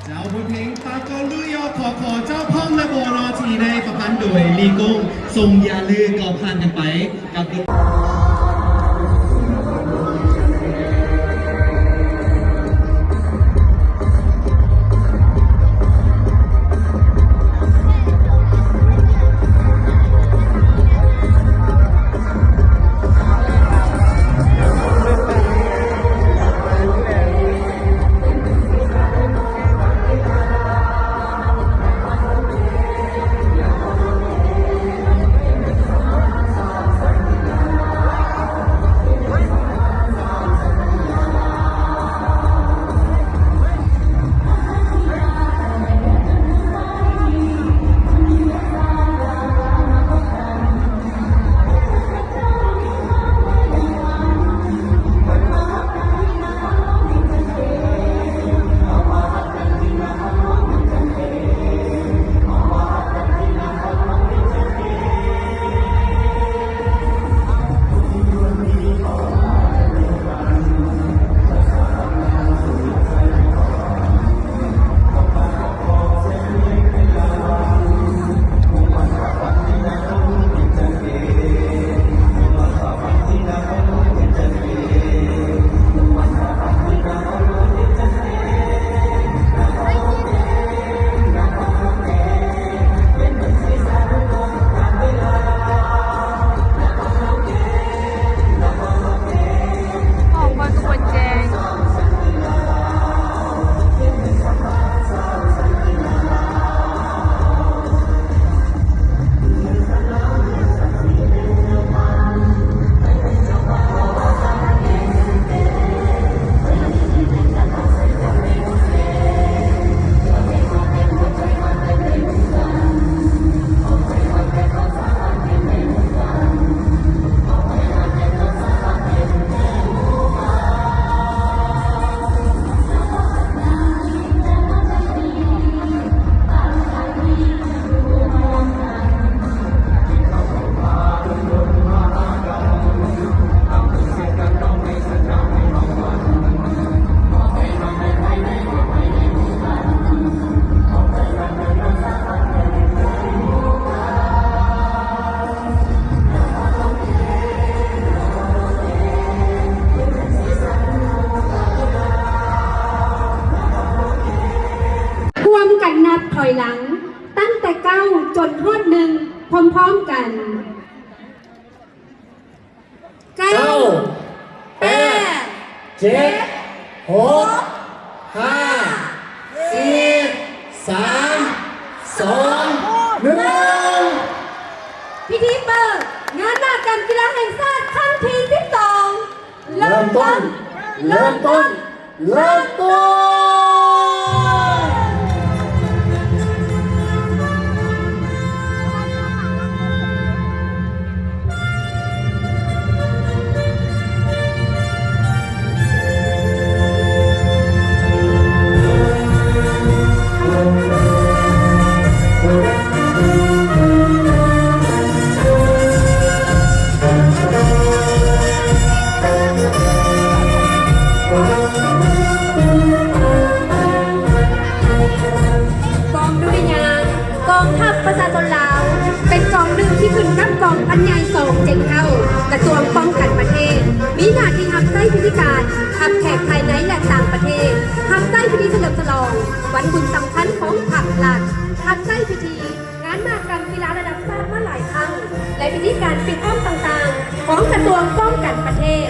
ເຈົ້າ ບົດເພງປາກອນລຸຍອອກ ຂໍ ຂໍເຈົ້າພ້ອມນະບໍ່ເນາະ ທີ່ໄດ້ປະພັນໂດຍລີໂກ້ ຊົງຢາລື ກໍຜ່ານກັນໄປກັບ ເ ອຍຫຼັງ ຕັ້ງແຕ່ເກົ້າຈົນຮອດໜຶ່ງ ພ້ອມໆກັນ. ເກົ້າ ເກົ້າ ແປດ ແປດ ເຈັດ ເຈັດ ຫົກ ຫົກ ຫ້າ ສີ່ ສາມ ສອງ ໜຶ່ງ ໜຶ່ງ. ພິທີເປີດງານມະຫະກຳກິລາແຫ່ງຊາດຄັ້ງທີສິບສອງ ເລີ່ມຕົ້ນ ເລີ່ມຕົ້ນ ເລີ່ມຕົ້ນ. ກອງດຸລິຍາງກອງທັບປະຊາຊົນລາວ ເປັນກອງໜຶ່ງທີ່ຂຶ້ນກັບກອງພັນໃຫຍ່ສອງເຈັດເກົ້າ ກະຊວງປ້ອງກັນປະເທດ, ມີໜ້າທີ່ຮັບໃຊ້ພິທີການ, ຮັບແຂກພາຍໃນ ແລະ ຕ່າງປະເທດ, ຮັບໃຊ້ພິທີສະເຫຼີມສະຫຼອງວັນບຸນສຳຄັນຂອງພັກລັດ, ຮັບໃຊ້ພິທີ ງານມະຫະກຳກິລາລະດັບຊາດມາຫຼາຍຄັ້ງ ແລະ ພິທີການປິດອ້ອມຕ່າງໆຂອງກະຊວງປ້ອງກັນປະເທດ.